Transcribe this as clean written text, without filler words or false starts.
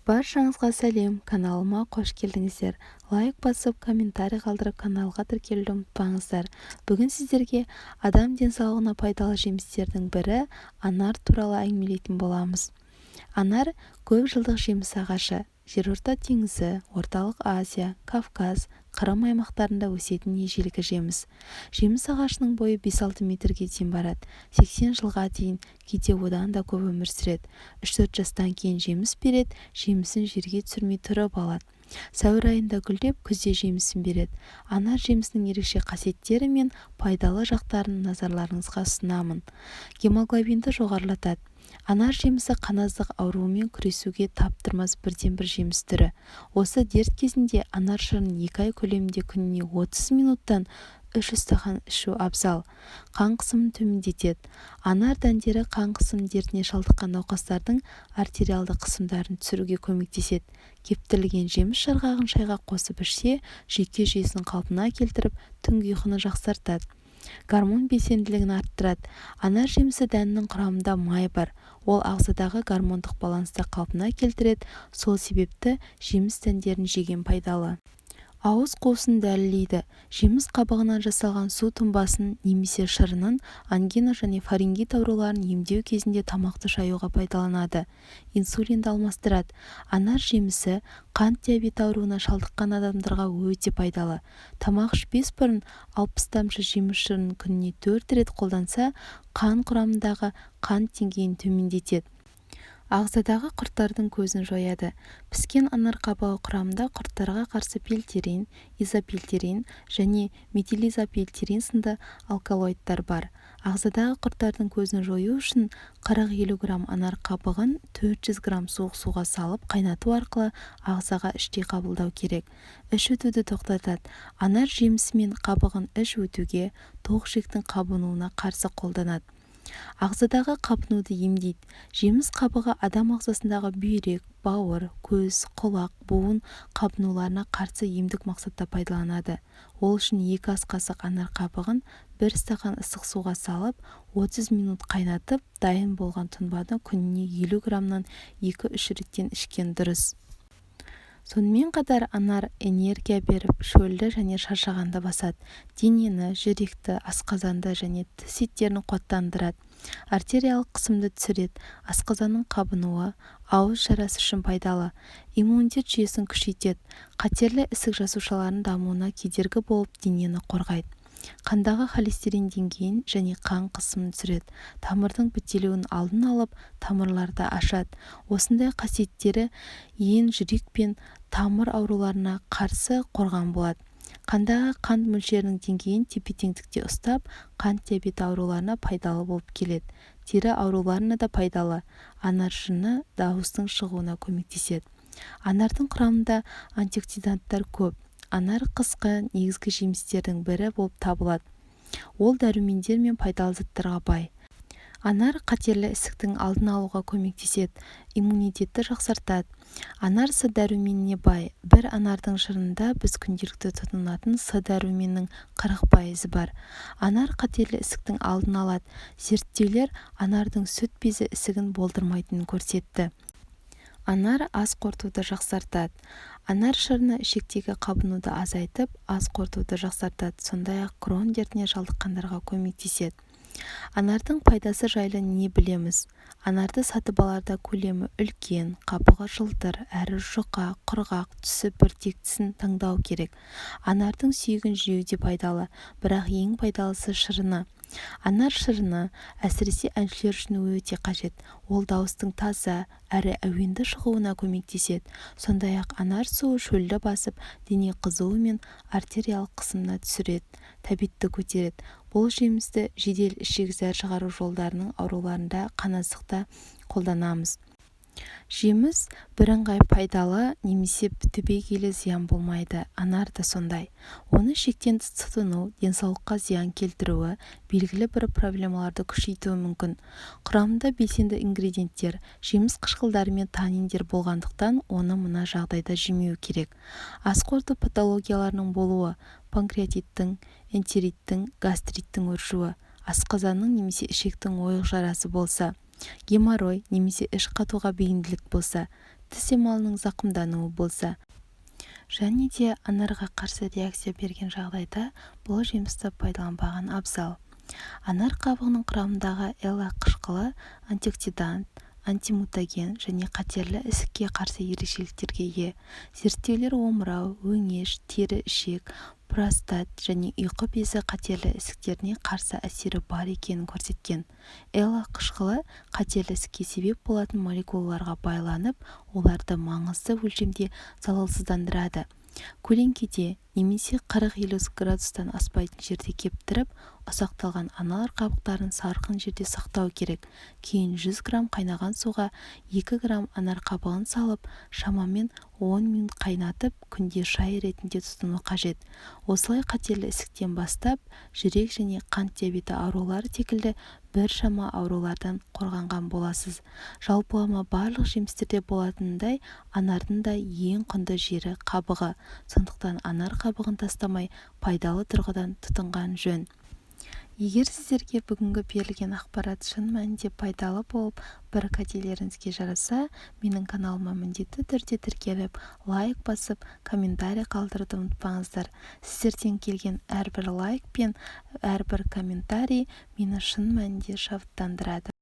Баршаңызға сәлем! Каналыма қош келдіңіздер! Лайк басып, комментарий қалдырып, каналға тіркелуді ұмытпаңыздар. Бүгін сіздерге адам денсаулығына пайдалы жемістердің бірі анар туралы әңгімелейтін боламыз. Анар – көп жылдық жеміс ағашы. Жерорта теңізі, Орталық Азия, Кавказ, Қырым аймақтарында өсетін ежелгі жеміс. Жеміс ағашының бойы 5-6 метрге дейін барады, 80 жылға дейін, кейде одан да көп өмір сүреді. 3-4 жастан кейін жеміс береді, жемісін жерге түсірмей тұрып алады. Сәуір айында гүлдеп, күзде жемісін береді. Анар жемісінің ерекше қасиеттері мен пайдалы жақтарын назарларыңызға ұсынамын. Гемоглобинді жоғарылатады. Анар жемісі қаназдық ауруымен күресуге таптырмас бірден-бір жеміс түрі. Осы дерт кезінде анар шырынын 2 ай көлемінде күніне 30 минуттан 3 стақан ішу абзал. Қан қысымын төмендетеді. Анар дәндері қан қысымы дертіне шалдыққан науқастардың артериалды қысымдарын түсіруге көмектеседі. Кептірілген жеміс жарғағын шайға қосып ішсе, жүйке жүйесін қалпына келтіріп, түнгі ұйқыны жақсартады. Гормон белсенділігін арттырады. Анар жемісі дәнінің құрамында май бар. Ол ағзадағы гормондық балансты қалпына келтіреді, сол себепті жеміс дәндерін жеген пайдалы. Ауыз қуысын дәрілейді. Жеміс қабығынан жасалған су тұнбасын немесе шырынын ангина және фарингит ауруларын емдеу кезінде тамақты шаюға пайдаланады. Инсулинді алмастырады. Анар жемісі қант диабеті ауруына шалдыққан адамдарға өте пайдалы. Тамақ ішпес бұрын 60 тамшы жеміс шырынын күніне 4 рет қолданса, қан құрамындағы қант деңгейін төмендетеді. Ағзадағы құрттардың көзін жояды. Піскен анар қабығы құрамында құрттарға қарсы пелтерин, изопелтерин және метилизопелтерин сынды алкалоидтар бар. Ағзадағы құрттардың көзін жою үшін 40-50 грамм анар қабығын 400 грамм суық суға салып қайнату арқылы ағзаға іштей қабылдау керек. Іш өтуді тоқтатады. Анар жемісі мен қабығын іш өтуге, тоқ ішектің қабынуына қарсы қолданады. Ағзадағы қабынуды емдейді. Жеміс қабығы адам ағзасындағы бүйрек, бауыр, көз, құлақ, буын қабынуларына қарсы емдік мақсатта пайдаланады. Ол үшін 2 ас қасық анар қабығын 1 стақан ыстық суға салып, 30 минут қайнатып, дайын болған тұнбаны күніне 50 граммнан 2-3 реттен ішкен дұрыс. Сонымен қатар анар энергия беріп, шөлді және шаршағанды басады. Денені, жүректі, асқазанды және тіс еттерін қуаттандырады. Артериялық қысымды түсіреді, асқазанның қабынуы, ауыз жарасы үшін пайдалы. Иммунитет жүйесін күшейтеді, қатерлі ісік жасушаларының дамуына кедергі болып, денені қорғайды. Қандағы холестерин деңгейін және қан қысымын түсіреді, тамырдың бітелуін алдын алып, тамырларды ашады. Осындай қасиеттері ең жүрек пен тамыр ауруларына қарсы қорған болады. Қандағы қант мөлшерінің деңгейін тепе-теңдікте ұстап, қант диабеті ауруларына пайдалы болып келеді. Тері ауруларына да пайдалы. Анар шырыны дауыстың шығуына көмектеседі. Анардың құрамында антиоксиданттар көп. Анар қысқы негізгі жемістердің бірі болып табылады. Ол дәрумендер мен пайдалы заттарға бай. Анар қатерлі ісіктің алдын алуға көмектеседі, иммунитетті жақсартады. Анар С дәруменіне бай. Бір анардың шырынында біз күнделікті тұтынатын С дәруменінің 40% бар. Анар қатерлі ісіктің алдын алады. Зерттеулер анардың сүт безі ісігін болдырмайтынын көрсетті. Анар ас қорытуды жақсартады. Анар шырыны ішектегі қабынуды азайтып, ас қорытуды жақсартады, сондай-ақ Крон дертіне шалдыққандарға көмектеседі. Анардың пайдасы жайлы не білеміз? Анарды сатып аларда көлемі үлкен, қабығы жылтыр, әрі жұқа, құрғақ, түсі біртектісін таңдау керек. Анардың сүйегін жеу де пайдалы, бірақ ең пайдалысы шырыны. Анар шырыны әсіресе әншілер үшін өте қажет. Ол дауыстың таза әрі әуенді шығуына көмектеседі. Сондай-ақ анар суы шөлді басып, дене қызуы мен артериялық қысымды түсіреді, тәбетті көтереді. Бұл жемісті жедел ішек зәр шығару жолдарының ауруларында, қаназдықта қолданамыз. Жеміс бірыңғай пайдалы немесе түбегейлі зиян болмайды. Анар да сондай. Оны шектен тыс тұтыну денсаулыққа зиян келтіруі, белгілі бір проблемаларды күшейтуі мүмкін. Құрамында белсенді ингредиенттер, жеміс қышқылдары мен таниндер болғандықтан оны мына жағдайда жемеу керек. Ас қорыту патологияларының болуы, панкреатиттің, энтериттің, гастриттің өршуі, асқазанның немесе ішектің ойық жарасы болса, геморрой немесе іш қатуға бейімділік болса, Тіс эмалының зақымдануы болса және де анарға қарсы реакция берген жағдайда бұл жемісті пайдаланбаған абзал. Анар қабығының құрамындағы эллак қышқылы антиоксидант, антимутаген және қатерлі ісікке қарсы ерекшеліктерге ие. Зерттеулер омырау, өңеш, тері, ішек, простат және ұйқы безі қатерлі ісіктеріне қарсы әсері бар екенін көрсеткен. Эллак қышқылы қатерлі ісікке себеп болатын молекулаларға байланып, оларды маңызды өлшемде залалсыздандырады. Көлеңкеде немесе 40-50 градустан аспайтын жерде кептіріп, ұсақталған анар қабықтарын салқын жерде сақтау керек. Кейін 100 грамм қайнаған суға 2 грамм анар қабығын салып, шамамен 10 минут қайнатып, күнде шай ретінде тұтыну қажет. Осылай қатерлі ісіктен бастап, жүрек және қант диабеті аурулары секілді біршама аурулардан қорғанған боласыз. Жалпылама барлық жемістерде болатынындай, анардың да ең құнды жері қабығы. Сондықтан анар қабығын тастамай, пайдалы тұрғыдан тұтынған жөн. Егер сіздерге бүгінгі берілген ақпарат шын мәнінде пайдалы болып, бір кәделеріңізге жараса, менің каналыма міндетті түрде тіркеліп, лайк басып, комментарий қалдыруды ұмытпаңыздар. Сіздерден келген әрбір лайк пен әрбір комментарий мені шын мәнінде шабыттандырады.